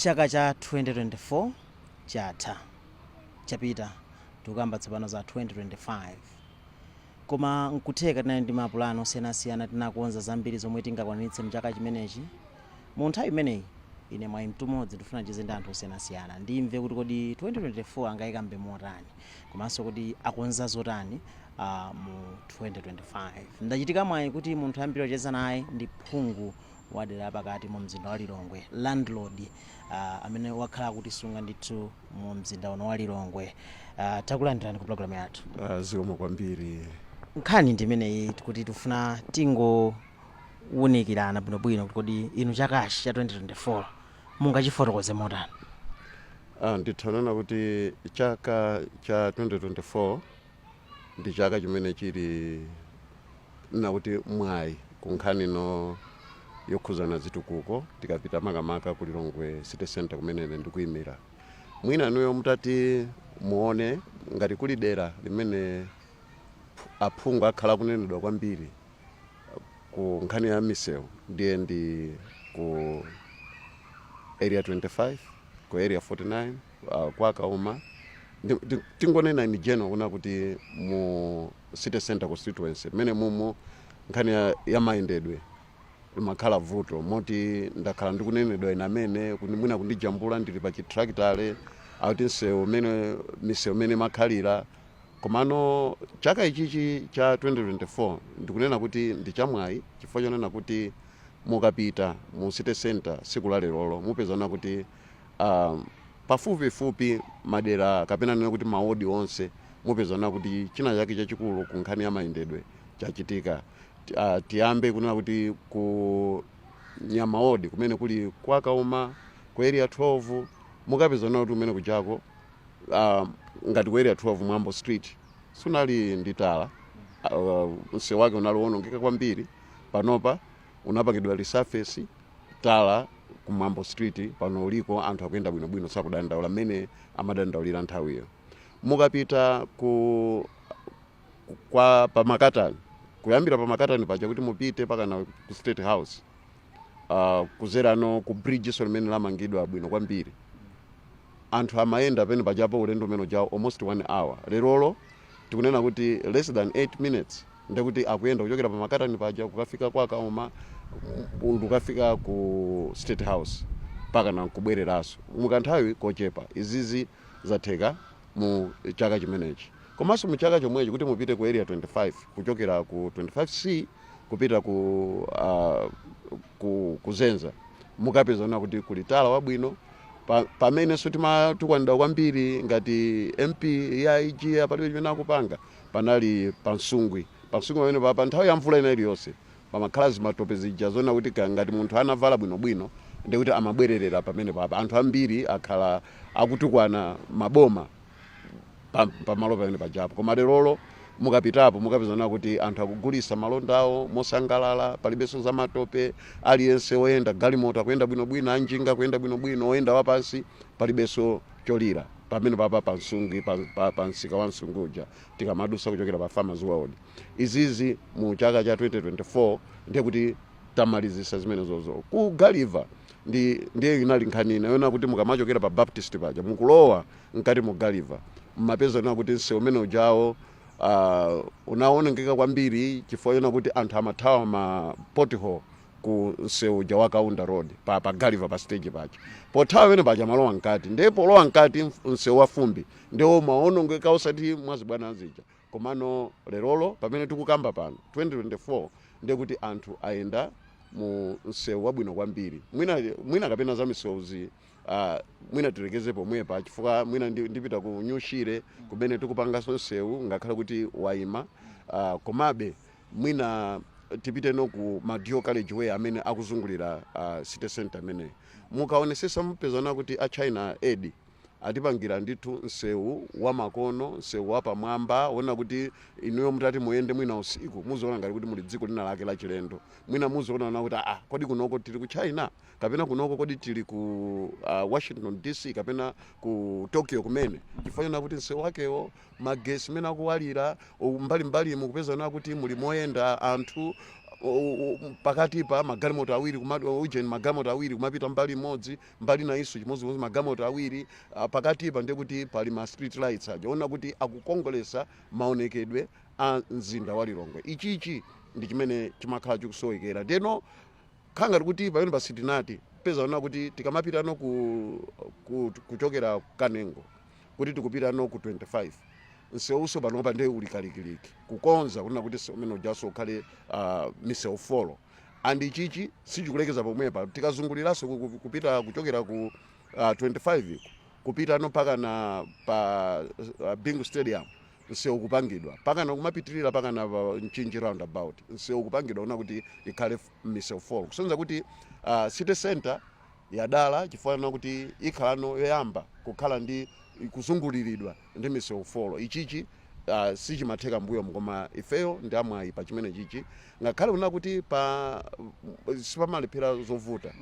Chaka cha 2024 chatha, chapita. Tikukamba tsopano za 2025, koma nkutheka tinali ndi mapulani osiyanasiyana, tinakonza zambiri zomwe tingakwanitse mchaka chimenechi. Mu nthawi imeneyi, ine Mwayi Mtumodzi ndifuna ndicheze ndi anthu osiyanasiyana, ndimve kuti kodi 2024 angayikambe motani, komanso kuti akonza zotani mu 2025. Ndachitika mwayi kuti munthu ambiri ocheza naye ndi phungu wa dera pakati mu mzinda wa Lilongwe, landlord amene wakhala akutisunga ndithu mu mzinda uno wa Lilongwe. Takulandirani ku programu yathu. Zikomo kwambiri. Nkhani ndi imeneyi, kuti tifuna tingowunikirana bwinobwino kuti kodi inu chakachi cha 2024 mungachifotokoze motani? Ndithanena kuti chaka cha 2024 ndi chaka chimene chili nakuti mwayi ku nkhani no yokhuzana zitukuko, tikapita makamaka ku Lilongwe City Center kumene ine ndikuyimira. Mwina nuyo mutati muone ngati kuli dera limene aphungu akhala kunenedwa kwambiri ku nkhani ya misewu, ndiye ndi ku Area 25, ku Area 49, kwa Kauma. Tingonena in general kuna kuti mu City Center constituency mmene mumu nkhani ya mayendedwe imakhala vuto, moti ndakhala ndikunenedwa ine amene mwina kundijambula ndili pa chitractor, akuti msewu umene, misewu imene imakhalira. Komano chaka ichichi cha 2024 ndikunena kuti ndi chamwayi, chifukwa chonena kuti mukapita mu city center siku la lerolo, mupezana kuti pafupifupi madera, kapena nena kuti mawodi onse, mupezana kuti china chake chachikulu ku nkhani ya mayendedwe chachitika. Tiyambe kunena kuti ku Nyama Ward, kumene kuli kwa Kauma, ku Area 12, mukapezana kuti kumene kujako, ngati ku Area 12, Mwambo Street sunali ndi tala, msewu wake unali wonongeka kwambiri. Panopa unapangidwa resurface, tala ku Mwambo Street pano uliko, anthu akuyenda bwinobwino, sakudandaula mmene amadandaulira nthawiyo. Mukapita ku kwa pamakatani, kuyambira pamakatani paja kuti mupite pakana ku State House, kuzerano ku bridge so limene lamangidwa bwino kwambiri, anthu amayenda pene pajapo ulendo umene ujawo almost one hour. Lerolo tikunena kuti less than 8 minutes, ndekuti akuyenda kuchokera pamakatani paja kukafika kwa Kauma, kukafika ku State House, pakana kubwereranso mukanthawi kochepa. Izizi zatheka mu chaka chimenechi. Komanso mu chaka chomwechi, kuti mupite ku Area 25, kuchokera ku 25C kupita ku Zenza, mukapezana kuti kuli tala wabwino. Pamenenso timatukwanidwa kwambiri ngati MP ya IG, palibe chimene akupanga, panali pansungwi. Pansungwi pamene pa nthawi ya mvula ina iliyonse pamakhala zimatope zija zona kuti ngati munthu anavala bwinobwino, ndikuti amabwererera pamene papa. Anthu ambiri akhala akutukwana maboma pamalo pamene pajapo, koma lerolo mukapitapo mukapezana kuti anthu akugulisa malonda awo mosangalala, palibenso za matope. Aliyense woyenda galimoto akuyenda bwinobwino, anjinga akuyenda bwinobwino, woyenda wapansi, palibenso cholira pamene papa pansungwi, pa msika wa Msunguja, tikamadusa kuchokera pa Farmers World. Izizi mu chaka cha 2024 ndiye kuti tamalizisa zimenezozo. Ku Gulliver ndiye inali nkhani ina yona kuti mukamachokera pa Baptist paja mukulowa mkati mu Gulliver, mmapeza na kuti msewu umene ujawo unaonongeka kwambiri, chifukwa chona kuti anthu amathawa ma pothole ku msewu uja wa Kaunda Road pa Gulliver, pa stage paja. Pothawa pamene paja malowa mkati, ndiye polowa mkati msewu wa fumbi ndiwo maonongeka, osati mwazibwana zija. Komano lerolo pamene tikukamba pano, 2024, ndiye kuti anthu ayenda mu msewu wabwino kwambiri. Mwina kapena za misewuzi mwina tilekeze pomwepa, chifukwa mwina ndipita ku New Shire kumene tikupanganso msewu, ngakhale kuti wayima. Komabe mwina tipiteno ku ma dual carriage way amene akuzungulira city center ameneyi. Mukaonesesa mupezana kuti a China Aid atipangira ndithu msewu wa makono, msewu wa pamwamba, wona kuti inuyo mutati muyende mwina usiku, muziona ngati kuti muli dziko lina lake lachilendo. Mwina muziona kuti, ah, kodi kunoko tili ku China, kapena kunoko kodi tili ku Washington DC, kapena ku Tokyo kumene? Chifukwa chona kuti msewu wakewo, magesi mene akuwalira mbalimbali, mukupezana kuti muli moyenda anthu. Pakati pa magalimoto awiri ujeni, magalimoto awiri kumapita mbali imodzi, mbali nayinso chimodzimodzi magalimoto awiri. Pakatipa ndiye kuti pali ma street lights aja ona kuti akukongolesa maonekedwe a mzinda wa Lilongwe. Ichichi ndi chimene chimakhala chikusowekera. Ndeno khangati kuti pamene pasitinati peza ona kuti tikamapitano kuchokera Kanengo kuti tikupitano ku 25, msewuso panopa ndiye uli kalikiliki kukonza kunena kuti msewu umene ujaso ukhale misewu four. And ichichi sichikulekeza pomwepa. Tikazunguliranso kupita kuchokera ku 25 iku kupitano mpaka na pa Bingu Stadium, msewu kupangidwa pakana kumapitirira pakana pa Mchinji roundabout, msewu kupangidwa una kuti ikhale misewu 4, kusonyeza kuti city center yadala chifukwa kuti ikhalano yoyamba kukhala ndi kuzunguliridwa ndi misewu 4. Ichichi sichimatheka mbuyo, koma ifeyo ndi amwayi pa chimene chichi, ngakhale kuna kuti pa sipamalephera zovuta.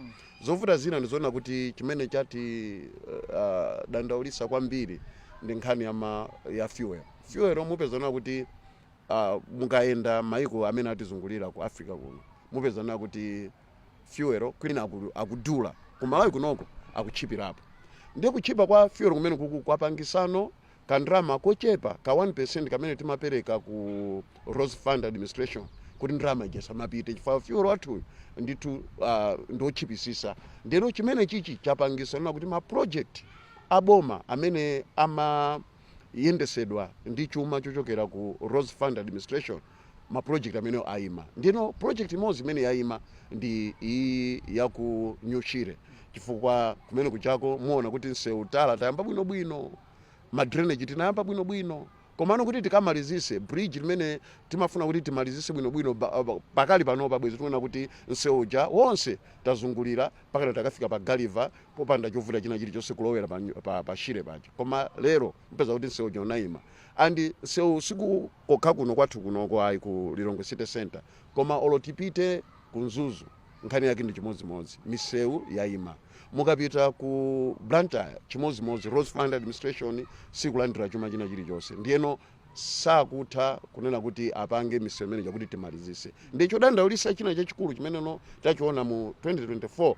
Zovuta zina ndizoona kuti chimene chati dandaulisa kwambiri ndi nkhani ya fuel. Fuel mupeza kuti mukayenda maiko amene atizungulira ku Africa kuno, mupeza kuti fuel kwina akudula, ku Malawi kunoko akutchipirapo. Ndiye kutchipa kwa fuel kumene kuku kwapangisano kandrama kochepa ka 1% kamene timapereka ku Roads Fund Administration kuti ndrama ija samapite, chifukwa fuel wathuyu ndithu ndotchipisisa. Ndeno chimene chichi chapangisa nona kuti ma project aboma amene amayendesedwa ndi chuma chochokera ku Roads Fund Administration, ma project amene ayima. Ndino project imodzi imene yayima ndi iyi ya ku New Shire, chifukwa kumene kuchako muona kuti msewu tala tayamba bwinobwino, ma drainage tinayamba bwinobwino, komano kuti tikamalizise bridge limene timafuna kuti timalizise bwinobwino, pakali panopa bwezi tikuona kuti msewu uja wonse tazungulira pakati takafika pa Gulliver popanda chovuta china chilichonse kulowera pa Shire paja. Koma lero mpeza kuti msewu uja unayima. And msewu siku kokha kuno kwathu kunoko ayi, ku Lilongwe city center, koma olo tipite ku Mzuzu nkhani yake ndi chimodzimodzi, misewu yayima. Mukapita ku Blantyre chimodzimodzi, Roads Fund Administration sikulandira chuma china chilichonse, ndiyeno sakutha kunena kuti apange misewu imene chakuti timalizise. Ndi chodandaulisa china chachikulu chimeneno tachiona mu 2024,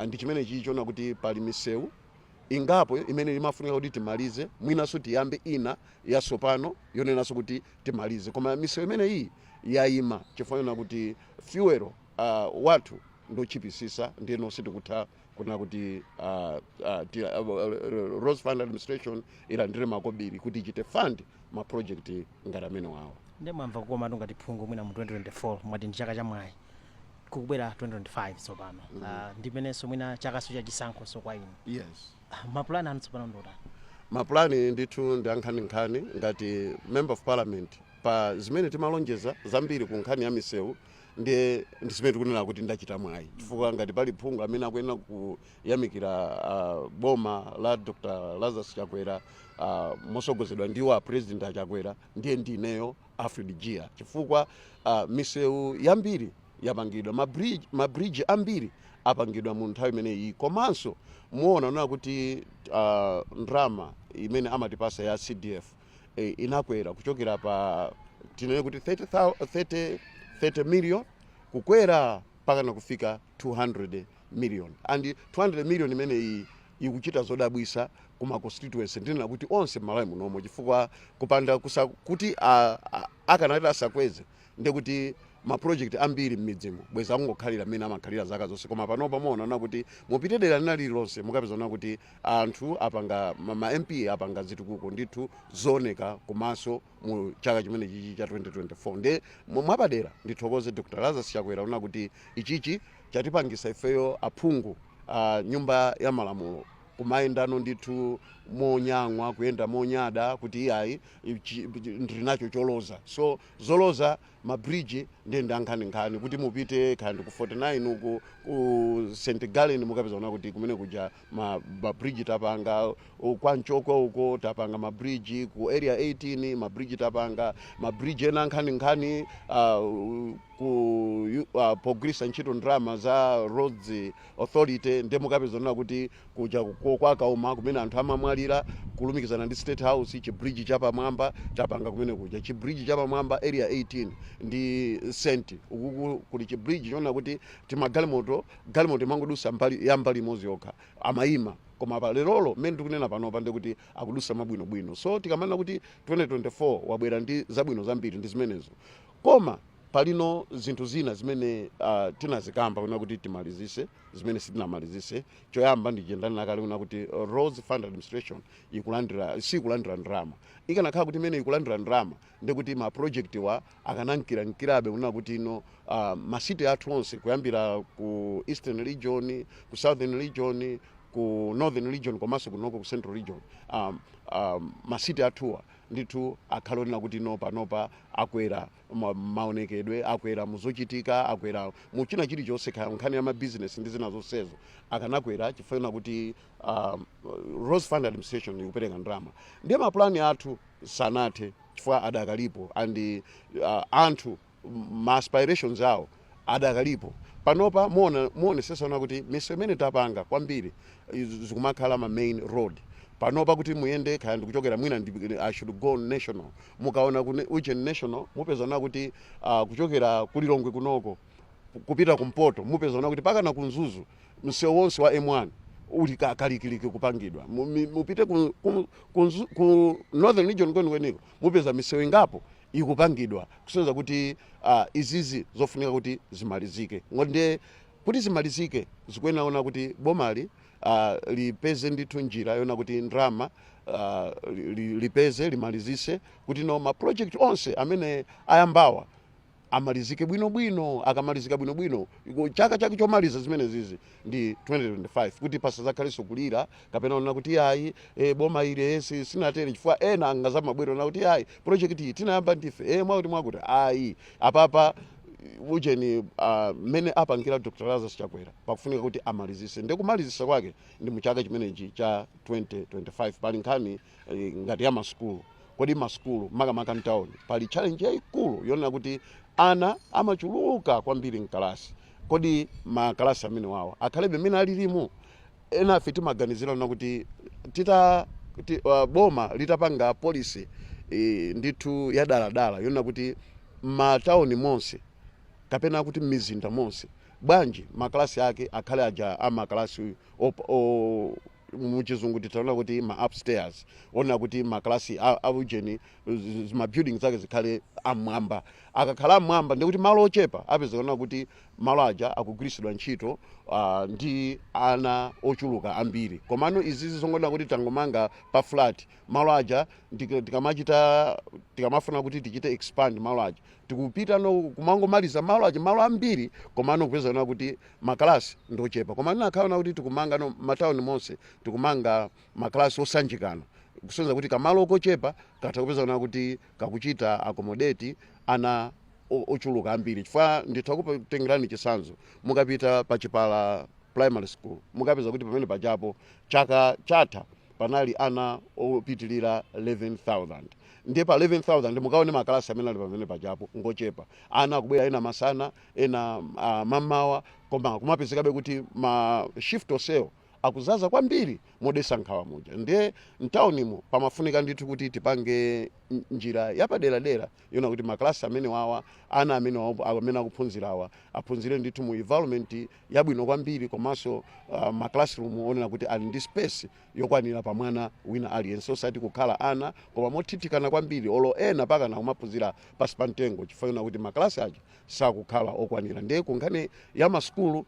ndi chimene chichiona kuti pali misewu ingapo imene imafunika kuti timalize, mwinanso tiyambe ina yatsopano yonenanso kuti timalize, koma misewu imene iyi yayima chifukwa yona kuti fuel wathu ndochipisisa. Ndiyeno sitikutha kunena kuti Roads Fund Administration ilandire makobiri kuti ichite fund ma project ngati amene wawo. Ndi mwamva kukoma ngati phungu mwina mu 2024, mwati ndi chaka chamwayi. Kukubwera 2025 tsopano, ndimenenso mwina chakaso chachisankho kwa inu. Yes. Mapulani anu tsopano ndotani? Mapulani ndithu ndi ankhaninkhani. Ngati member of parliament, pa zimene timalonjeza zambiri ku nkhani ya misewu, ndiye ndi zimene tikunena kuti ndachita mwayi, chifukwa ngati pali phungu amene akuyenera kuyamikira boma la Dr Lazarus Chakwera mosogozedwa ndiwo a President Achakwera, ndiye ndineyo Alfred Jiya, chifukwa misewu yambiri yapangidwa, mabridge ambiri apangidwa mu nthawi imeneyi. Komanso muona nona kuti ndrama imene amatipasa ya CDF inakwera kuchokera pa tinene kuti 30 million kukwera mpaka kufika 200 million. And 200 million imeneyi ikuchita zodabwisa kuma constituency, ndinena kuti onse m'Malawi munomo, chifukwa kupanda kusa, kuti akanati asakweze, ndekuti ma project ambiri m'midzimo bweza akungokhalira mmene amakhalira zaka zonse. Koma panopa muona kuti mupite dera lina lililonse, mukapeza kuti anthu apanga ma MP apanga zitukuko ndithu zooneka kumaso mu chaka chimene chichi cha 2024. Nde mwapadera ndithokoze Dr Lazarus Chakwera una kuti ichichi chatipangisa ifeyo aphungu a nyumba ya malamulo kumayendano ndithu monyang'wa, kuyenda monyada kuti iyayi, ndili nacho choloza. So zoloza mabridge ndiye ndi ankhaninkhani kuti mupite kandi ku 49 uku ku St Gallen, mukapeza ona kuti kumene kuja ma bridge tapanga, kwa Mchokwe uko tapanga mabridge, ku Area 18 mabridge tapanga, mabridge ena ankhaninkhani ku pogwiritsa ntchito ndalama za Roads Authority. Ndiye mukapeza ona kuti kuja kwa Kauma kumene anthu amamwalira. kusamalira kulumikizana ndi State House. Chibridge chapamwamba tapanga kumene kuja, chibridge chapamwamba Area 18 ndi Senti ukuku kuli chibridge chona kuti timagalimoto, galimoto imangodusa mbali ya mbali imodzi yokha, amayima, koma pa lerolo mmene tikunena panopa ndikuti akudusa mabwinobwino. So tikamanena kuti 2024 wabwera ndi zabwino zambiri, ndi zimenezo. Koma palino zinthu zina zimene tinazikamba kuna kuti timalizise, zimene sitinamalizise. Choyamba ndi chendanena kale kuna kuti Roads Fund Administration ikulandira, sikulandira ndalama. Ikanakhala kuti imene ikulandira ndalama, ndikuti ma project wa akanankirankirabe kuna kuti ino masiti athu onse, kuyambira ku Eastern Region, ku Southern Region, ku Northern Region, komanso kunoko ku Central Region, masiti athuwa ndithu akhale onena kuti no panopa akwera maonekedwe, akwera muzochitika, akwera mu china chilichonse, kaya nkhani ya mabizinesi ndi zina zonsezo, akanakwera chifukwa kuti Roads Fund Administration ikupereka ndalama. Ndiye mapulani athu sanathe chifukwa adakalipo, and anthu ma aspirations awo adakalipo. Panopa muona, muonesesana kuti misewu imene tapanga kwambiri zikumakhala ma main road. Panopa kuti muyende, kaya ndikuchokera mwina I should go national, mukaona ku uje national mupezana kuti kuchokera kulilongwe kunoko kupita kumpoto, mupezana kuti pakana ku Mzuzu msewu wonse wa M1 uli kalikiliki kupangidwa. Mupite ku Northern Region kwenikweniko, mupeza misewu ingapo ikupangidwa, kusonyeza kuti izizi zofunika kuti zimalizike. Ndiye kuti zimalizike zikuyenera kuti bomali lipeze ndithu njira yona kuti ndrama lipeze, limalizise kuti no ma project onse amene ayambawa amalizike bwinobwino. Akamalizika bwinobwino, chaka chake chomaliza zimene zizi ndi 2025, kuti pasazakhalenso kulira kapena onena kuti ayi, boma ile sinatere, chifukwa ena angazamabwero na kuti ayi, project iyi tinayamba ndife, mwakuti mwakuti ayi. Apapa ujeni mmene apangira Dr Lazarus Chakwera, pakufunika kuti amalizise, ndi kumalizisa kwake ndi muchaka chimenechi cha 2025. Pali nkhani ngati ya masukulu. Kodi masukulu makamaka mtawuni pali challenge yayikulu yonena kuti ana amachuluka kwambiri mkalasi. Kodi makalasi amene wawa akhalebe mmene alilimu? Ena afe timaganizira na kuti boma litapanga policy ndithu ya daladala yonena kuti matawuni monse kapena kuti m'mizinda monse, bwanji makalasi ake akhale aja amakalasi muchizungu titaona kuti ma upstairs, ona kuti makalasi aujeni ma building zake zikhale amwamba. Akakhala amwamba, ndikuti malo ochepa apezekana kuti malo aja akugwiritsidwa ntchito ndi ana ochuluka ambiri. Komano izizi zongoona kuti tangomanga pa flat, malo aja tikamachita, tikamafuna kuti tichite expand malo aja, tikupita no kumangomaliza malo aja, malo ambiri, komano kupezana kuti makalasi ndochepa. Koma nakhala kuti tikumanga no matawuni monse, tikumanga makalasi osanjikana, kusonyeza kuti kamalo kochepa katha kupezana kuti kakuchita accommodate ana ochuluka ambiri. Chifukwa nditha kutengerani chitsanzo, mukapita pa Chipala Primary School, mukapeza kuti pamene pajapo chaka chatha panali ana opitilira 11,000. Ndiye pa 11,000 mukaone makalasi amene ali pamene pajapo ngochepa. Ana akubwera ena masana, ena mamawa, koma kumapezekabe kuti ma shift onsewo akuzaza kwambiri modesa nkhawa muja. Ndiye mtaunimo pamafunika ndithu kuti tipange njira yapaderadera yona kuti makalasi amene wawa, ana amene wawa, amene akuphunzirawa aphunzire ndithu mu environment yabwino kwambiri, komanso ma classroom onena kuti ali ndi space yokwanira pa mwana wina aliyense, osati kukhala ana koma mothithikana kwambiri, olo ena pakana kumaphunzira pasi pa mtengo chifukwa yona kuti makalasi aja sakukhala okwanira. Ndiye kunkhani ya masukulu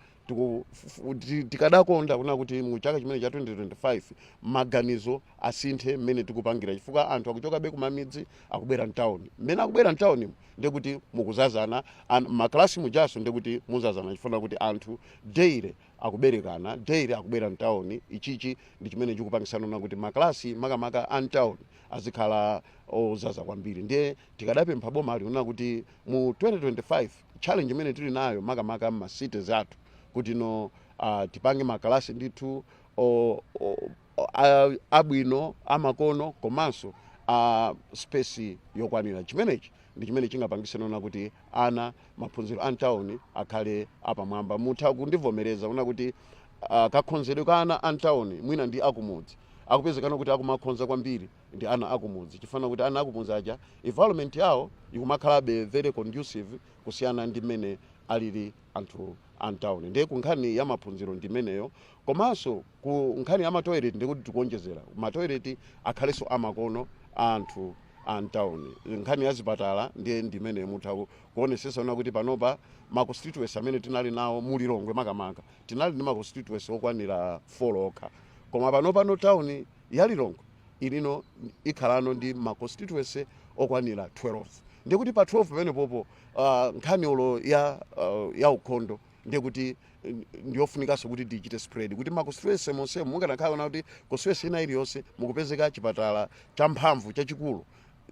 tikadakonda kuna kuti mu chaka chimene cha 2025 maganizo asinthe mmene tikupangira, chifukwa anthu akuchokabe kumamidzi akubwera mtawuni. Mmene akubwera mtawuni ndekuti mukuzazana makalasi mujaso, ndekuti muzazana chifukwa kuti anthu daily akuberekana, daily akubwera mtawuni. Ichichi ndi chimene chikupangisana kuti makalasi makamaka a mtawuni azikhala ozaza kwambiri. Ndiye tikadapempha boma liona kuti mu 2025 challenge imene tili nayo makamaka ma cities athu, kuti no tipange makalasi ndithu abwino, amakono, komanso a space yokwanira. Chimenechi ndi chimene chingapangise nona kuti ana maphunziro a mtawuni akhale apamwamba. Mutha kundivomereza kuna kuti kakhonzedwe ka ana a mtawuni mwina ndi akumudzi Akupezekana kuti akumakhonza kwambiri ndi ana akumudzi, chifana kuti ana akumudzi aja environment yawo ikumakhalabe very conducive kusiyana ndi mmene alili anthu a mtown. Ndiye ku nkhani ya maphunziro ndimeneyo. Komanso ku nkhani ya matoilet, ndikuti tikuonjezera matoilet akhalenso amakono a anthu a mtown. Nkhani ya zipatala ndiye ndimene mutha kuonesesa ona kuti panopa ma constituency amene tinali nawo mu Lilongwe, makamaka tinali ndi ma constituency okwanira 4 okha, koma panopano town ya Lilongwe ilino ikhalano ndi ma constituency okwanira 12. Ndikuti pa 12 pamenepopo nkhani olo ya ukhondo ndikuti ndiyofunikanso kuti tichite spread kuti ma constituency monsemo munganakhala kuti constituency ina iliyonse mukupezeka chipatala champhamvu chachikulu,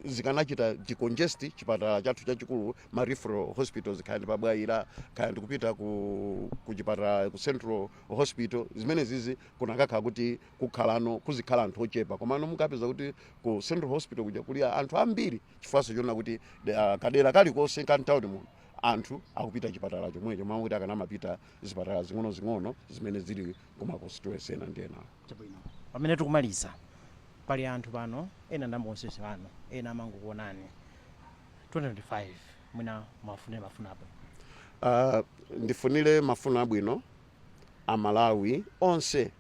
zikanachita decongest chipatala chathu chachikulu, ma referral hospitals, kaya ndi pabwaira, kaya ndikupita ku chipatala ku Central Hospital, zimene zizi kunakakhala kuti kukhalano kuzikhala anthu ochepa. Komano mukapeza kuti ku Central Hospital kuja kuli anthu ambiri, chifukwa chona kuti kadera kalikonse ka mtawuni muno anthu akupita chipatala chomwecho, mwa kuti akanamapita zipatala zing'ono-zing'ono zimene zili kuma constituency ena ndi enawo. Chabwino, pamene tikumaliza, pali anthu pano ena ndambonsese pano, ena amangokuonani. 2025 mwina mafunire mafuno abwino. Ndifunire mafuno abwino Amalawi onse,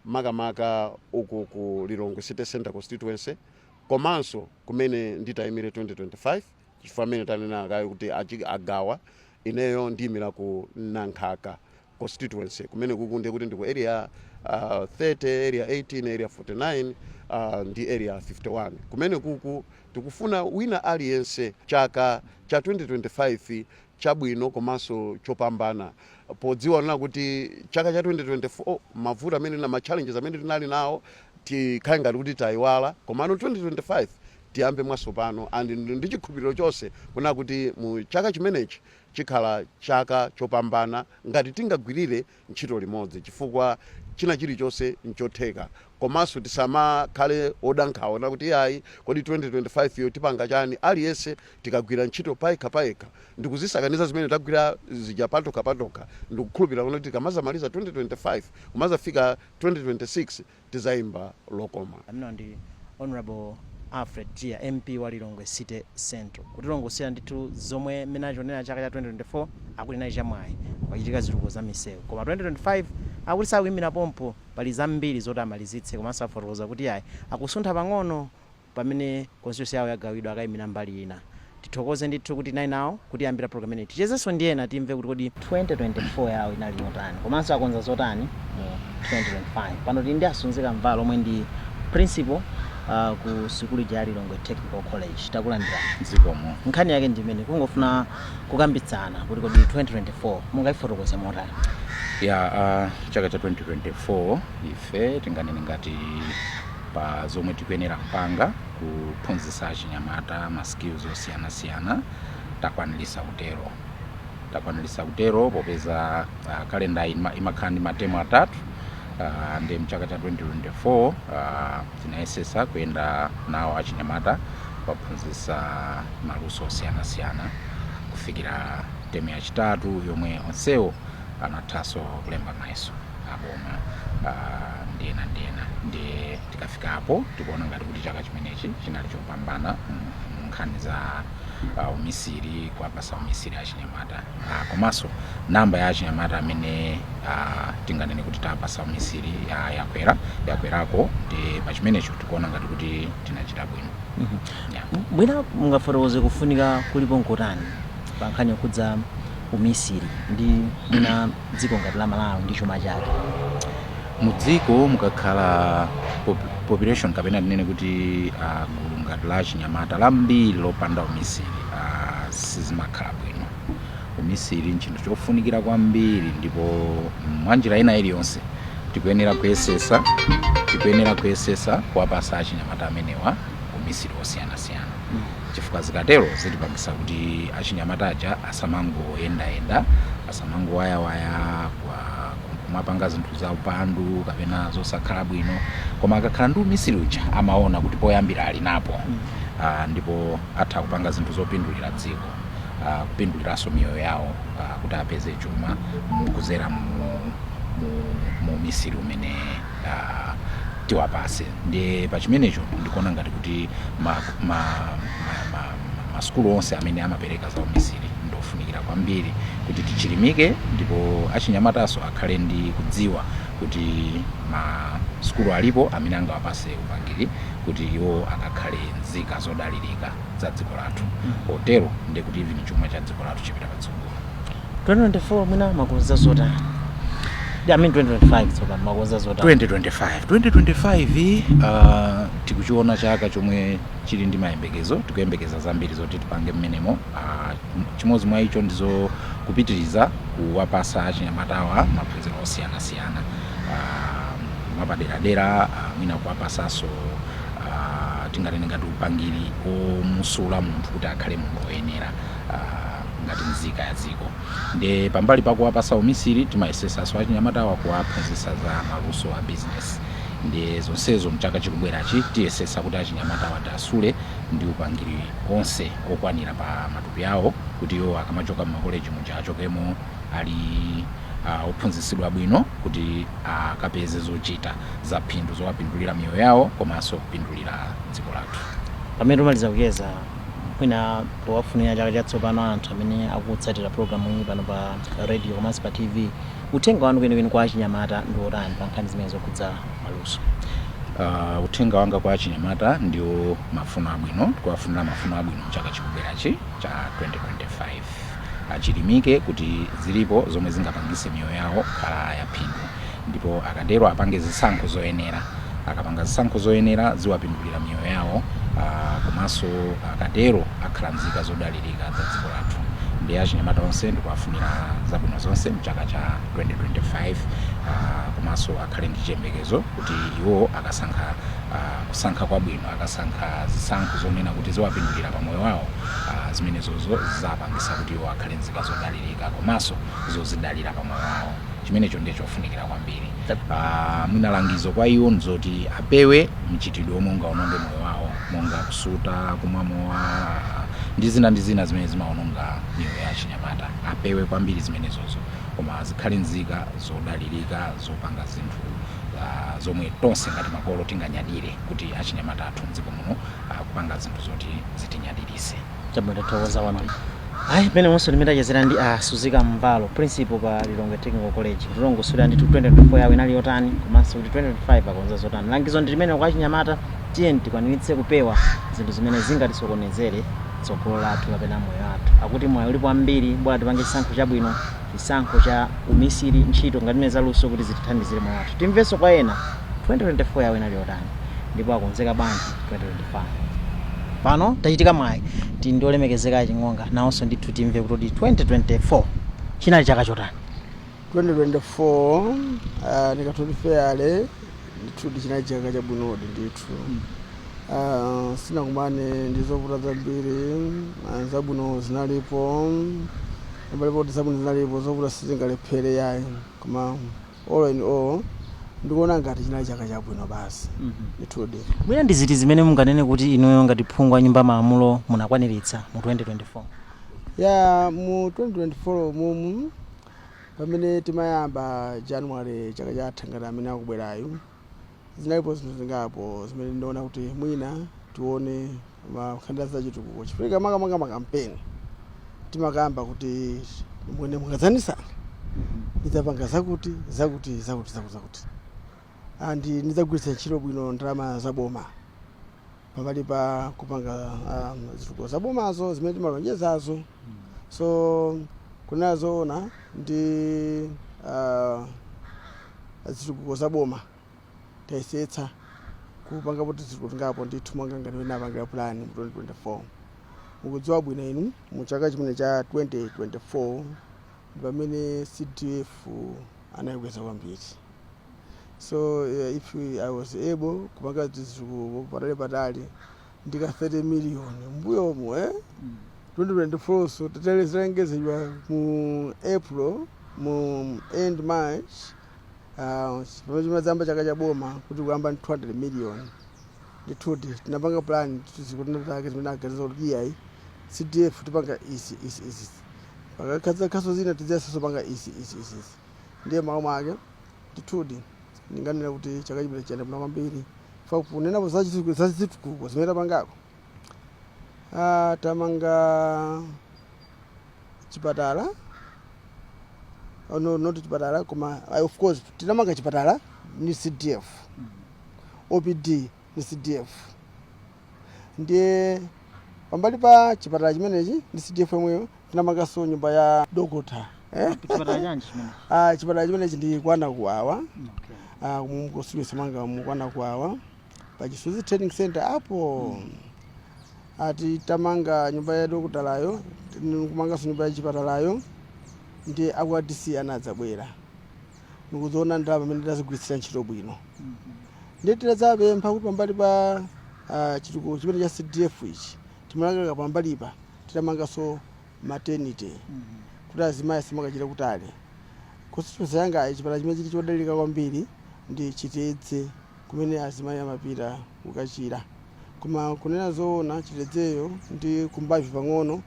makamaka uku ku Lilongwe City Center constituency, komanso kumene nditayimire 2025, chifukwa amene tanena kale kuti agawa, ineyo ndiyimira ku Nankhaka constituency. Kumene kuku ndiye kuti ndi ku Area 30, Area 18, Area 49 ndi Area 51. Kumene kuku tikufuna wina aliyense chaka cha 2025 chabwino komanso chopambana, podziwa nena kuti chaka cha 2024 mavuto amene na ma challenges amene tinali nawo tikhale ngati kuti tayiwala, komano 2025 tiyambe mwatsopano. And ndi chikhulupiriro chonse kuna kuti mu chaka chimenechi chikhala chaka chopambana ngati tingagwirire ntchito limodzi, chifukwa china chilichonse nchotheka. Komanso tisamakhale odankhawa na kuti ayi, kodi 2025 yo tipanga chani? Aliyense tikagwira ntchito payekha payekha ndikuzisakaniza zimene tagwira zija patokha patokha, ndikukhulupirira kuti tikamazamaliza 2025 kumazafika 2026 tizayimba lokoma. Amene ndi Honorable Alfred Jiya, MP wa Lilongwe City Central, kutilongosera ndithu zomwe mmene achionera chaka cha 2024. Akuti nayi chamwayi kwachitika zitukuko za misewu, koma 2025 akuti sakuyimira pompo, pali zambiri zoti amalizitse. Komanso afotokoza kuti ayi, akusuntha pang'ono pamene constituency yawo yagawidwa, akayimira mbali ina. Tithokoze ndithu kuti nayi nawo kutiyambira program imeneyi. Tichezenso ndi ena, timve kuti kodi 2024 yawo inali yotani, komanso akonza zotani mu 2025. Pano tili ndi Asunzika Mvalo, omwe ndi principal ku sukulu ya Lilongwe Technical College. Takulandirani. Zikomo. Nkhani yake ndimene kungofuna kukambitsana kuti kodi 2024 mungayifotokoze motani? Ya, chaka cha 2024 ife tinganene ngati pa zomwe tikuyenera kupanga kuphunzitsa achinyamata ma skills osiyanasiyana, takwanilisa kutero. Takwanilisa kutero popeza kalenda imakhala ndi matemu atatu. Ndi mchaka cha 2024 tinayesesa kuyenda nawo achinyamata kuwaphunzitsa maluso osiyanasiyana kufikira temu yachitatu, yomwe onsewo anathanso kulemba mayeso aboma ndiyena ndiyena. Ndiye tikafikapo tikuona ngati kuti chaka chimenechi chinali chopambana mu nkhani za umisiri, kuwapasa umisiri achinyamata, komanso namba ya achinyamata amene tinganene kuti tapasa umisiri yakwera, yakwerako. Ndi pa chimenecho tikuona ngati kuti tinachita bwino, yeah. Mwina mungafotokoze kufunika kulipo nkotani pa nkhani yokhudza umisiri ndi mwina dziko ngati la Malawi ndi chuma chake? Mudziko mukakhala population, kapena tinene kuti gulu ngati la achinyamata lambiri lopanda umisiri, sizimakhala bwino. Umisiri nchinthu chofunikira kwambiri, ndipo mwanjira ina iliyonse tikuyenera kuyesesa kuwapasa achinyamata amenewa umisiri osiyanasiyana, chifukwa zikatero zitipangisa kuti achinyamata aja asamangoyendayenda, asamangowayawaya kumapanga zinthu za upandu kapena zosakhala bwino. Koma akakhala ndi umisiri uja amaona kuti poyambira ali napo, ndipo atha kupanga zinthu zopindulira dziko, kupinduliranso miyoyo yawo, kuti apeze chuma kuzera mu umisiri umene Tiwapase. Ndiye pa chimenecho ndikuona ngati kuti masukulu onse amene amapereka za umisiri ndofunikira kwambiri kuti tichilimike, ndipo achinyamataso akhale ndi kudziwa kuti masukulu alipo amene angawapase upangiri kuti iwo akakhale nzika zodalirika za dziko lathu. Potero ndiye kuti even chuma cha dziko lathu chipita patsogolo. 2024 mwina makonza zotani? I mean 2025 tsopano, makonza zotani? 2025, 2025, tikuchiona chaka chomwe chili ndi mayembekezo. Tikuyembekeza zambiri zoti tipange mmenemo. Chimodzi mwa icho ndizo kupitiriza kuwapasa achinyamatawa maphunziro osiyanasiyana mwapaderadera, mwina kuwapasanso tinganene ngati upangiri omusula munthu kuti akhale munthu woyenera ngati nzika ya dziko. Nde pambali pakuwapasa umisiri, timayesesanso achinyamatawa kuwaphunzitsa za maluso a business. Ndiye zonsezo mchaka chikubwerachi tiyesesa kuti achinyamatawa tiasule ndi upangiri onse okwanira pa matupi awo, kuti iwo akamachoka mmakoleji muja achokemo ali ophunzitsidwa bwino kuti akapeze zochita za phindu zowapindulira miyoyo yawo komanso kupindulira dziko lathu. Pamene tumaliza kucheza, mwina powafunira chaka chatsopano anthu amene akutsatira programu iyi pano pa radio komanso pa TV, uthenga wanu kwenikweni kwa achinyamata ndi wotani pa nkhani zimene zokhudza maluso? Uthenga wanga kwa achinyamata ndiwo mafuno abwino, kuwafunira mafuno abwino mchaka chikubwerachi cha 2025. Achilimike kuti zilipo zomwe zingapangise miyoyo yawo kukhala yaphindu, ndipo akatero apange zisankho zoyenera. Akapanga zisankho zoyenera ziwapindulira miyoyo yawo, komanso akatero akhala nzika zodalirika za dziko lathu. Ndi achinyamata onse ndikuwafunira zabwino zonse mchaka cha 2025, komanso akhale ndi chiyembekezo kuti iwo akasankha kusankha kwabwino, akasankha zisankho zonena kuti ziwapindulira pa moyo wawo, zimenezozo zizapangisa kuti iwo akhale nzika zodalirika komanso zozidalira pa moyo wawo. Chimenecho ndiye chofunikira kwambiri. Mwina langizo kwa iwo nzoti apewe mchitidwe omwe ungaononge moyo wawo, monga kusuta, kumwa mowa ndi zina ndi zina zimene zimaononga miyoyo ya achinyamata. Apewe kwambiri zimenezozo, koma zikhale nzika zodalirika zopanga zinthu zomwe tonse ngati makolo tinganyadire kuti achinyamata athu mdziko muno akupanga zinthu zoti zitinyadirise. Chabwino, tathokoza kwambiri. Ayi, pamene monso limene tachezera ndi a Suzika Mvalo, principal pa Lilongwe Technical College, kutilongosolera ndithu 2024 yawo inali yotani komanso kuti 2025 akonza zotani. Langizo ndi limene kwa achinyamata: tiye tikwaniritse kupewa zinthu zimene zingatisokonezere tsogolo lathu kapena moyo wathu. Akuti moyo ulipo ambiri, bola tipange chisankho chabwino, chisankho cha umisiri, ntchito ngati zimene zaluso kuti zitithandizire moyo wathu. Timvenso kwa ena 2024 yawo inali yotani ndipo akonzeka bwanji 2025. Pano tachitika mwayi, tili ndi olemekezeka Aching'onga, nawonso ndithu timve kuti 2024 chinali chaka chotani. 2024, ndikatoti fairly, ndithu chinali chaka chabwinodi ndithu. Sinakumane ndi zovuta zambiri, zabwino zinalipo, palipo kuti zabwino zinalipo, zovuta sizingalephere yayi, koma all in all ndikuona ngati chinali chaka chabwino basi ndithudi. Mwina ndi ziti zimene munganene kuti inuyo ngati phungu wa nyumba ya malamulo munakwaniritsa mu 2024? Ya, mu 2024 mumu, pamene timayamba January chaka chatha ngati amene akubwerayo, zinalipo zinthu zingapo zimene ndinaona kuti mwina tione makhandira zachitukuko, chifukwa makamaka makampeni timakamba kuti mwene mukadzanisana ndidzapanga zakuti zakuti zakuti zakuti zakuti, and ndidzagwiritsa ntchito bwino ndalama zaboma pambali pa kupanga zitukuko zabomazo zimene timalonjezazo. So kunena zoona ndi zitukuko zaboma tayesetsa kupanga poti zitukuko tingapo ndithu, monga ngati mene apangira plan mu 2024. Mukudziwa bwino inu, mu chaka chimene cha 2024 ndi pamene CDF anayikweza kwambiri. So if I was able kupanga zitukuko patali patali ndika 30 million mbuyomo, eh? 2024 so zalengezedwa mu April, mu end March, pamene chimadzamba chaka cha boma kuti kuyamba ndi 200 million. Ndithuti tinapanga plan zikutinatake zimene aganiza kuti iyayi, CDF tipanga izi izi izi, pakakhaza khaso zina tidzayesanso panga izi izi izi izi. Ndiye mawu mwake ndithudi. Ndinganena kuti chaka chimene chiyenda bwino kwambiri. Fa kunenapo za zitukuko zimene tapangako, tamanga chipatala. Oh, no, not chipatala, koma of course tinamanga chipatala ni CDF, OPD ni CDF. Ndiye pambali pa chipatala chimenechi ndi CDF yomweyo tinamanganso nyumba ya dokota, eh? Chipatala chanji chimene? Chipatala chimenechi ndi kwana kuwawa. Mu constituency mwanga mukwana kuwawa, pa Chisuzi Training Center apo. Ati tamanga nyumba ya dokotalayo, kumanganso nyumba ya chipatalayo. Ndi aku DC anadzabwera ndikudziona ndalama amene tazigwiritsira ntchito bwino. Ndiye titadzapempha kuti pambali pa chitukuko chimene cha CDF ichi, timalakaka pambalipa titamanganso maternity kuti azimayi asamakachita kutali. Constituency yanga, chipatala chimene chili chodalirika kwambiri ndi Chitedze, kumene azimayi amapita kukachira. Koma kunena zoona, Chitedzeyo ndi Kumbavi pang'ono,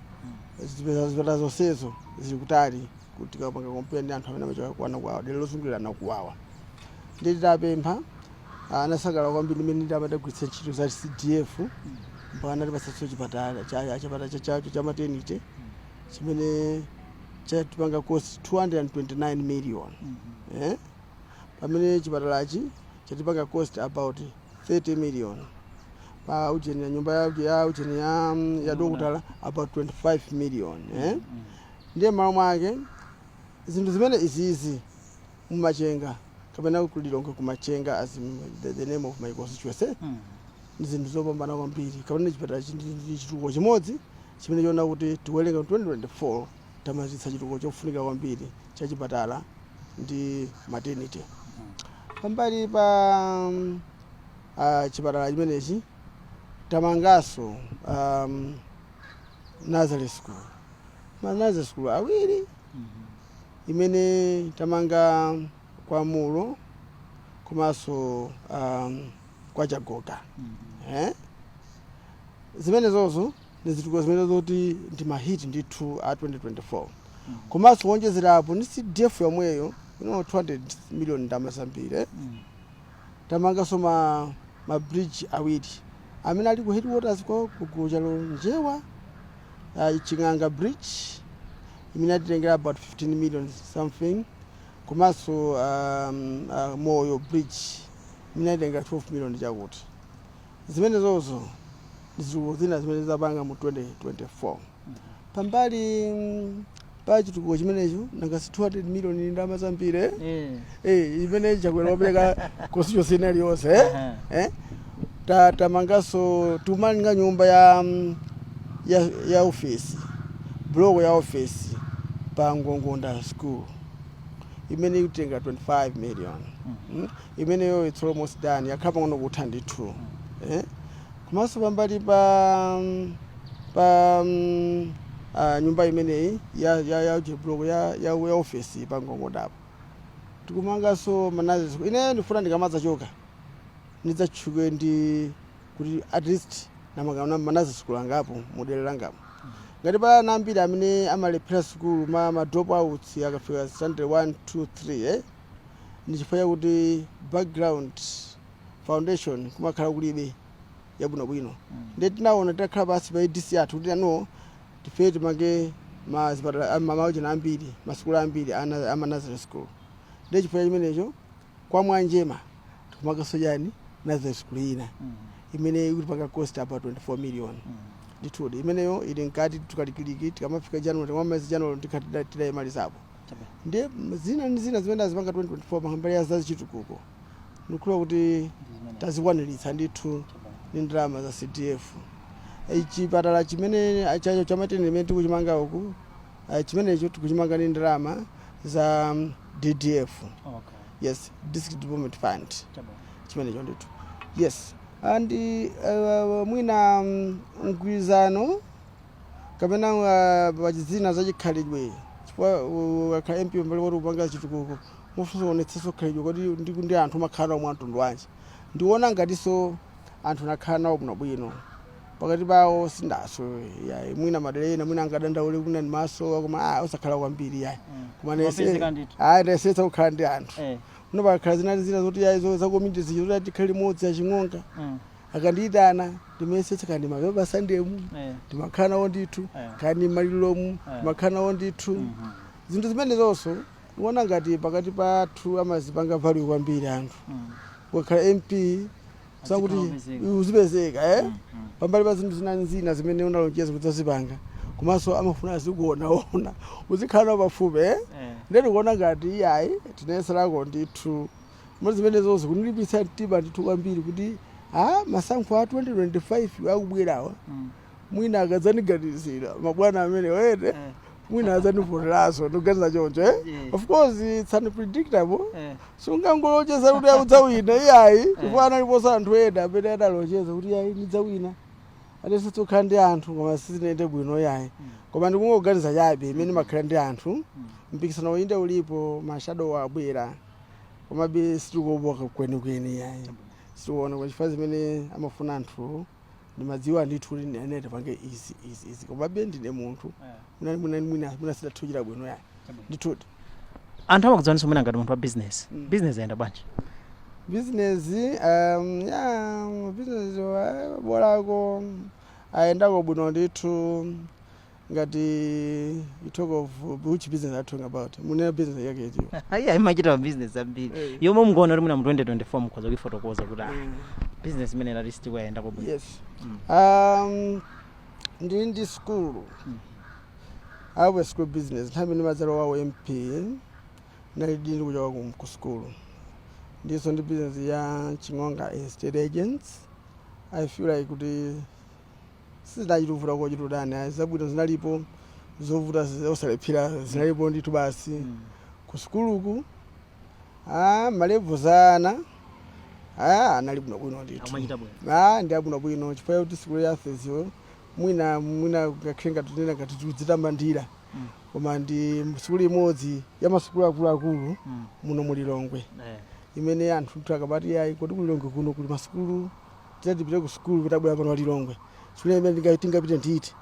zipatala zonsezo zili kutali kuti tikapanga compare ndi anthu amene amachoka kwana kuwawa, dera lozungulirana kuwawa. Ndi titapempha, anasangalala kwambiri imene ndamadagwiritsa ntchito za CDF mpaka anatipatsanso chipatala chipatala chacho cha maternity chimene chatipanga cost 229 million, eh? Pamene chipatalachi chatipanga cost about 30 million, pa ujeni ya nyumba ya ujeni ya dokotala about 25 million, eh? Ndiye malo mwake zinthu zimene izizi mumachenga kapena kulilonge kumachenga, as the name of my constituency, ndi zinthu zopambana kwambiri. Kapena chipatala ndi chitukuko chimodzi chimene chiona kuti tiwerenga 2024 tamalizitsa chitukuko chofunika kwambiri cha chipatala ndi maternity. Pambali pa chipatala chimenechi, tamanganso nursery school, ma nursery school awiri imene tamanga kwa Mulo komanso kwa Chagoga, eh? Zimene zozo ndi zitukuko zimene zoti ndi ma hit ndithu a 2024. Komanso kuonjezerapo ndi CDF yomweyo, 200 million, ndalama zambiri, eh? Tamanganso ma bridge awiri amene ali ku headquarters kwa kugulu Njewa, Ching'anga Bridge imene atitengera about 15 million something, komanso Moyo Bridge imene atitengera 12 million chakuti. Zimene zozo ndi zitukuko zina zimene zapanga mu 2024. Pambali pa chitukuko chimenecho, nangasi 200 million ni ndalama zambiri, eh? Eh, imene Chakwera wapereka constituency ina iliyonse, eh? Eh? Tamanganso, tikumanga nyumba ya office, block ya office pa Ngongonda School imene ikutenga 25 million. Imeneyo it's almost done, yakhala pang'ono kutha ndithu, eh? Komanso pambali pa nyumba imeneyi ya block ya office pa Ngongondapo, tikumanganso ma nursery school. Ineyo ndifuna ndikamadzachoka ndidzatchuke ndi kuti at least namanga ma nursery school angapo mudera langamo. Ngati pali ana ambiri amene amalephera sukulu, ma drop outs akafika standard 1, 2, 3, eh? Ndi chifukwa chakuti background foundation kumakhala kulibe yabwinobwino. Ndiye tinaona titakhala pansi pa ADC athu kuti ano tife timange mazipatala, mauchena ambiri, masukulu ambiri ama nursery school. Ndiye chifukwa chimenecho kwa Mwanjema tikumanganso chani, nursery school ina imene ikutipanga cost about 24 million ndithudi. Imeneyo ili mkati, tukalikiliki, tikamafika January, tikamamaliza January tikati tidayimalizapo. Ndiye zina ndi zina zimene azipanga 2024 pambali ya zachitukuko, ndikukhulupirira kuti tazikwaniritsa ndithu ndi ndalama za CDF. Chipatala chimene chacho cha maternity imene tikuchimanga uku, chimenecho tikuchimanga ndi ndalama za DDF. Yes, District Development Fund. Chimenecho ndithu, yes. And mwina mgwirizano kapena pachizina zachikhalidwe, chifukwa ukakhala MP, mbali poti kupanga chitukuko, mufunso kuonetsetsa khalidwe kodi ndi anthu umakhala nawo mwa mtundu wanji. Ndiona ngatinso anthu nakhala nawo bwinobwino pakati pawo, sindaso yayi. Mwina madera ena mwina angadandaule kuna ndi maso, koma osakhala kwambiri yayi. Koma Mapezeka ndithu. Ayi, ndayesetsa kukhala ndi anthu. Muno pakakhala zina zina zoti ayi za community zija zoti tikhale limodzi aching'onga, akandiyitana ndimayesetsa, kandi mapepa sandemu ndimakhala nawo ndithu, kandi malilomu ndimakhala nawo ndithu. Zinthu zimene zonso ndikuona ngati pakati pathu amazipanga value kwambiri anthu. Ukakhala MP sakuti Azikhala uzipezeka, eh? Pambali pa zinthu zina zina zimene unalonjeza kuti uzipanga, komanso amafuna azikuonaona, uzikhala nawo pafupi, eh? Ndiye ndikuona ngati iyayi, tinayeserako ndithu mo zimene zonse kunilipitsa mtima ndithu kwambiri kuti a masankho a 2025 akubwerawa, mwina akadzaniganizira mabwana amene wete, mwina adzandivoteranso. Ndikuganiza choncho, eh? Of course it's unpredictable. Sungangolonjeza kuti udzawina, iyayi, chifukwa analiponso anthu ena amene adalonjeza kuti iyayi, ndidzawina, atenso tokhala ndi anthu, koma sizinayende bwino, iyayi. Koma ndikungoganiza chabe imene makhala ndi anthu. Mpikisano inde ulipo, ma shadow abwera, komabe sitikuopoka kwenikweni, iyayi, sitikuona kwa chifukwa zimene amafuna anthu ndimadziwa ndithu kuti ndine tipange izi, izi, izi, komabe ndine munthu, mwina mwina mwina mwina sidathuchira bwino, yayi, ndithuti. Anthu amakudziwaninso mwina ngati munthu wa business. Business yayenda bwanji? Business, ya business bolako ayendako bwino ndithu. Ngati you talk of which business are you talking about? Mune business yake itiyo? Ayi, imachita ma business ambiri. Yomwe mukuona kuti mwina mu 2024 mukhoza kuifotokoza kuti ah, business imene lati sitikuyendako bwino. Yes. Ndili ndi school. I have a school business. Nthawi imene madzalowa MP nali ndili kuchoka ku school. Ndiso ndi business ya Ching'onga Estate Agents. I feel like kuti sizinachituvuta kochitudani, ayi, zabwino zinalipo, zovuta osalephera zinalipo ndithu basi. Ku sukuluku, ah, ma levels ana, ah, anali bwinobwino ndithu. Amachita bwino. Ah, ndi abwinobwino chifukwa kuti sukulu ya Athesyo mwina mwina ngakhale ngati tinena ngati tikudzitamandira, koma ndi sukulu imodzi ya masukulu akuluakulu muno mu Lilongwe imene anthu tu akabati ayi, kodi ku Lilongwe kuno kuli masukulu, titati ku sukulu kuti abwera pano pa Lilongwe, sukulu imene tingapite nditi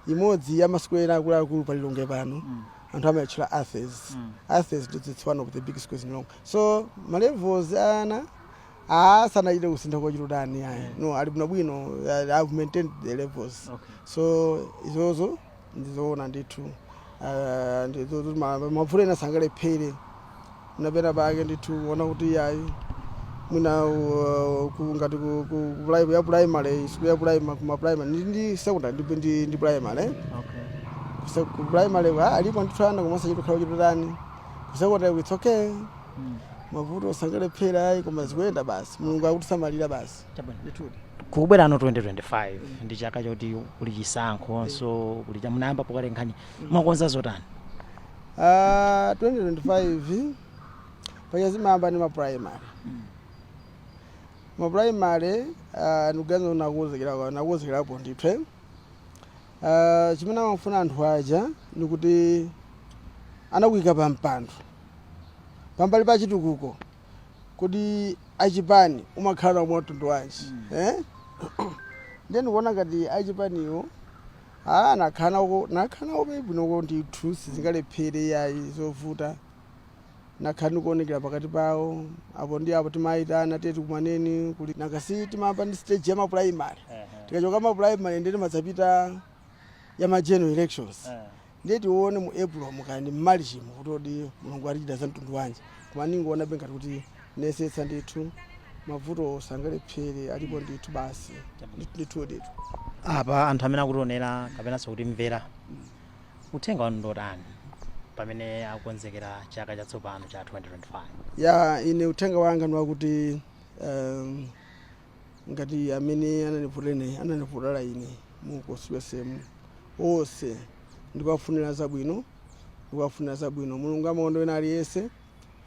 imodzi ya masukulu ena akuluakulu pa Lilongwe pano, anthu amayitchula Athens. Athens it's one of the big schools in Lilongwe. So ma levels ana asanachite kusintha kochitudani, ayi, no, ali bwinobwino. I've maintained the levels. So izozo ndizoona ndithu. Ndizozo mavuto ena sangalephere napena pake ndithu kuona kuti ayi, mwina ngati ya primary, school ya primary, kuma primary ndi secondary ndi primary, eh? Ku primary, ah, alipo ndithu ana koma sachitokhala kuchitutani. Ku secondary it's okay. Mavuto sangalephera, ayi, koma zikuyenda basi, Mulungu akutisamalira basi. Chabwino. Ndithudi. Kubwera ano 2025 ndi chaka choti kuli chisankho, kuli cha munayamba pokale nkhani, mwakonza zotani? Ah, 2025 pacha zimayamba ndi ma primary. Ma primary, ndikuganiza nakuwuzikirapo ndithu, eh? Chimene amafuna anthu aja ndikuti anakuyika pa mpando pambali pa chitukuko, kuti achipani umakhala nawo mtundu wanji, eh? Ndiye ndikuona ngati achipaniwo, ah, nakhala nawo bwinoko ndithu, sizingalephere, yayi, zovuta nakhala ndikuonekera pakati pawo apo ndi apo, timayitana teti kumaneni kuli nakasi. Timayamba ndi stage ya ma primary. Tikachoka ma primary ndiye timadzapita ya ma general elections. Ndiye tione mu April mukani m'Malichimo kuti odi Mulungu atichita za mtundu wanji, koma ningoona be ngati kuti nesetsa ndithu, mavuto sangalephere, alipo ndithu basi, ndithu ndithu. Apa anthu amene akutionera kapenanso kutimvera, uthenga wanu ndotani pamene akukonzekera chaka chatsopano cha 2025? Ya, ine uthenga wanga ndi wakuti ngati amene anandivotera ine mu constituency onse, ndikuwafunira zabwino, ndikuwafunira zabwino. Mulungu amakonda wina aliyense.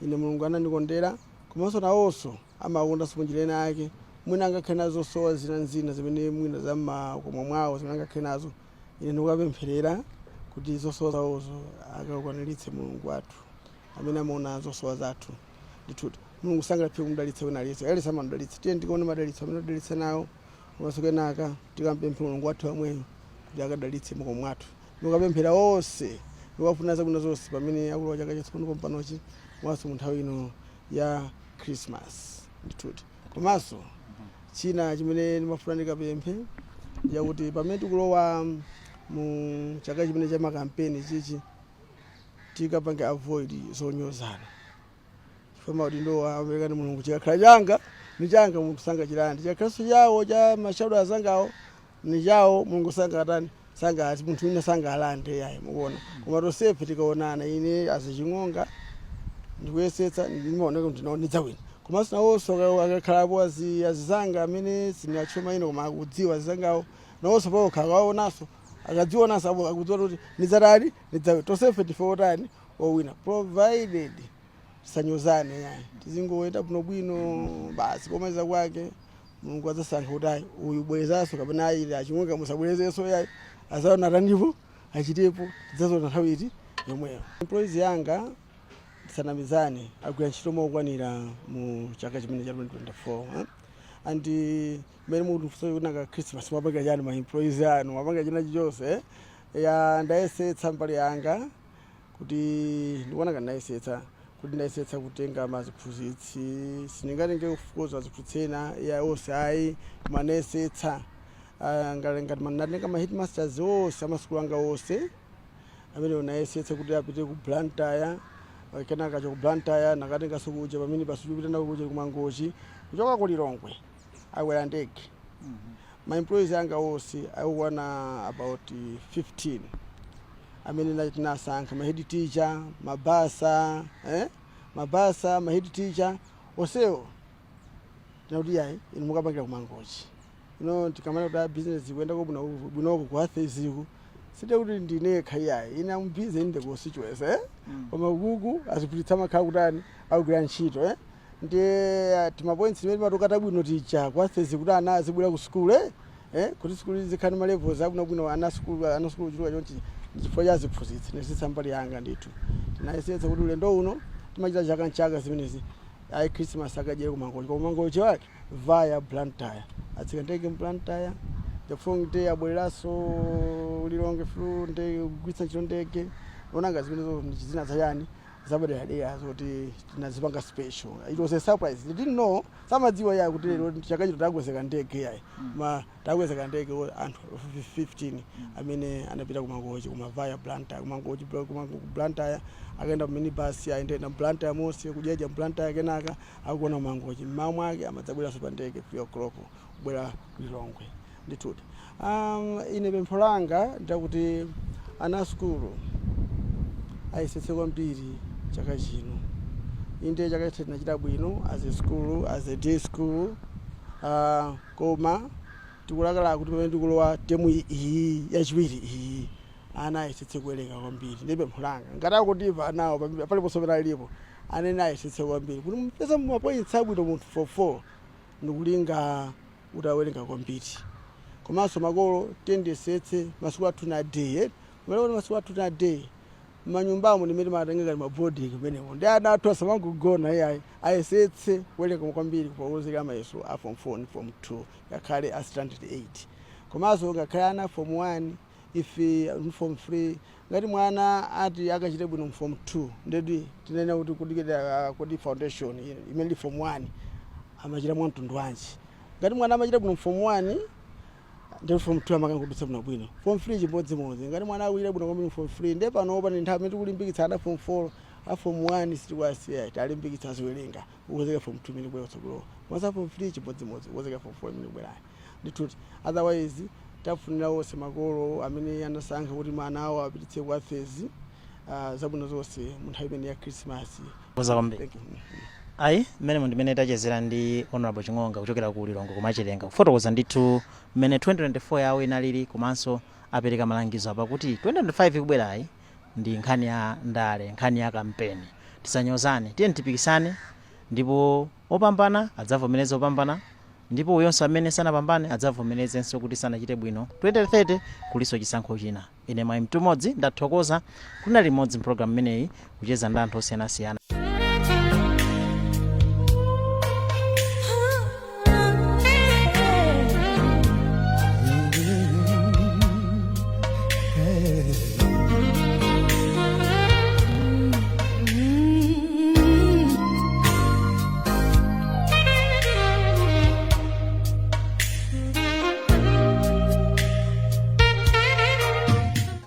Ine Mulungu anandikondera, komanso nawonso amakondanso munjira ina yake. Mwina angakhale nazo zosowa zina zina zimene mwina za mmakomo mwawo zimene angakhale nazo, ine ndikukapempherera kuti zosowa zawozo akakwaniritse Mulungu wathu amene amaona zosowa zathu. Ndithu Mulungu sangalephere kumudalitsa wina aliyense, aliyense amamudalitsa. Tiye ndikuone madalitso amene adalitsa nawo, komanso kenaka tikampemphe Mulungu wathu amweyo kuti akadalitse makomo mwathu. Ndikukapemphera onse, ndikukafuna zabwino zonse pamene akulowa chaka chatsopano pompanochi, komanso mu nthawi ino ya Christmas ndithuti. Komanso china chimene ndimafuna ndikapemphe yakuti pamene tikulowa mu chaka chimene cha makampeni chichi, tikapange avoid zonyozana, chifukwa maudindo apereka ndi Mulungu. Chikakhala changa ni changa, munthu sangachilande. Chikakhalanso chawo cha mashadow azangawo ni chawo, Mulungu sangatani, sangati munthu wina sangalande, yayi, mukuona. Koma tonsefe tikaonana, ine aziching'onga ndikuyesetsa, ndimaoneka kuti ndidzawina. Komanso nawonso akakhalapo azizanga amene sindinatchule mayina, koma akudziwa azizangawo, nawonso pawokha akawaonanso, akadzionanso apo, akudziwa kuti ndidzatani, ndidzawina. Tonsefe ndife otani, owina, provided tisanyozane, yayi, tizingoyenda bwinobwino basi. Komaliza kwake Mulungu adzasankha kuti ayi, uyu bwerezanso, kapena ayi, aching'onga musabwerezenso, yayi, azaona tanipo achitepo. Tidzazoona nthawi iti yomweyo. Employees yanga, tisanamizane, agwira ntchito mokwanira mu chaka chimene cha 2024, eh? And mmene mukufunsa kuti nanga Christmas mwapanga chani, ma employees anu mwapanga china chilichonse, eh? Ya, ndayesetsa mbali yanga kuti ndikuona ngati ndayesetsa kuti ndayesetsa kutenga maziphunzitsi. Sindingatenge, of course, aziphunzitsi ena ya onse, ayi, koma ndayesetsa. Ngati ndatenga ma headmasters onse amasukulu anga onse amene nayesetsa kuti apite ku Blantyre, kenaka cho ku Blantyre nakatenganso kuja pamene pasukulu nako kuja kumangochi, kuchoka ku Lilongwe akwera ndege. Ma employees anga onse akukwana about 15 amene tinasankha, ma head teacher, ma bursar, eh? Ma bursar, ma head teacher onsewo tinakuti yayi, inu mukapangira kumangochi. Ino tikamana kuti a business ikuyenda bwino bwinoko ku Atheziku, site kuti ndinekha, iyayi, ine am busy in the constituency, eh? Koma kuku aziphunzitsa amakhala kutani, akugwira ntchito, eh? Ndiye tima points timene timatukata bwino tija ku Athezi kuti ana azibwera ku sukulu, eh? Eh? Kuti sukulu zikhale ma levels abwinobwino, ana sukulu, ana sukulu kuchuluka chonchi chifukwa cha aziphunzitsi. Ndiyesetsa mbali yanga ndithu, tinayesetsa kuti ulendo uno timachita chaka nchaka zimenezi, ayi, Christmas akadyere kumangochi, koma mangochi wake via Blantyre, atsika ndege Blantyre, the following day abwereranso Lilongwe through ndege, kugwiritsa ntchito ndege. Onanga zimenezo ndi zina zachani zapaderadera zoti tinazipanga special. It was a surprise, they didn't know, samadziwa yayi kuti lero chaka chino takwezeka ndege, yayi, ma takwezeka ndege anthu 15 amene anapita kumangochi, kuma via Blantyre, kumangochi, ku Blantyre akaenda minibus, aendena Blantyre monse kudyaja Blantyre, kenaka akuona mangochi, mmawa mwake amadzabweranso pa ndege 3 o'clock kubwera Lilongwe ndithuti. Ine pempho langa ndakuti ana sukulu ayesetse kwambiri chaka chino. Inde, chaka chatha tinachita bwino as a school, as a day school, koma tikulakalaka kuti pamene tikulowa temu iyi yachiwiri iyi, ana ayesetse kuwerenga kwambiri. Ndi pempho langa, ngati akutimva anawo paliponse pamene alipo, anene ayesetse kwambiri kuti mupeza mapoints abwino munthu form 4 ndikulinga utawerenga kwambiri. Komanso makolo tiyendesetse masiku athu na day, eh? Pamene kuti masiku athu na day manyumbamo ndimene timatenga ngati maboarding kumeneko, ndi ana athu asamangogona, iyayi, ayesetse kuwerenga kwambiri kupakonzekera mayeso a form 4 ndi form 2, ngakhale a standard 8, komanso ngakhale ana form 1 ife form 3. Ngati mwana ati akachite bwino mu form 2, ndedi tinene kuti kudikira kodi foundation imene ili form 1 amachita mwa mtundu wanji. Ngati mwana amachita bwino mu form 1, ndi form 2 amakangudutsa bwino bwino, form 3 chimodzimodzi. Ngati mwana akuchita bwino kwambiri mu form 3, ndiye panopa ndi nthawi imene tikulimbikitsa ana form 4, a form 1 sitikuwasiya, talimbikitsa aziwerenga kukonzeka form 2 imene kubwera kutsogolo, komanso form 3 chimodzimodzi, kukonzeka form 4 imene kubwerayo ndithuti. Otherwise tafunira onse makolo amene anasankha kuti mwana awo apititse ku Athezi zabwino zonse mu nthawi imene ya Christmas. Kuza kwambiri. Thank you. Ayi, mmene ndimene tachezera ndi Honorable Ching'onga kuchokera ku Lilongwe kumachilenga, kufotokoza ndithu mmene 2024 yawo inalili, komanso apereka malangizo apa kuti 2025 ikubwerayi ndi nkhani ya ndale, nkhani ya kampeni, tisanyozane, tiye tipikisane, ndipo opambana adzavomereze opambana, ndipo uyonso amene sanapambane adzavomerezenso kuti sanachite bwino. 2030 kuliso chisankho china. Ine mwayi mtumodzi ndathokoza kuti nali limodzi mpulogalamu imeneyi kucheza ndi anthu osiyanasiyana.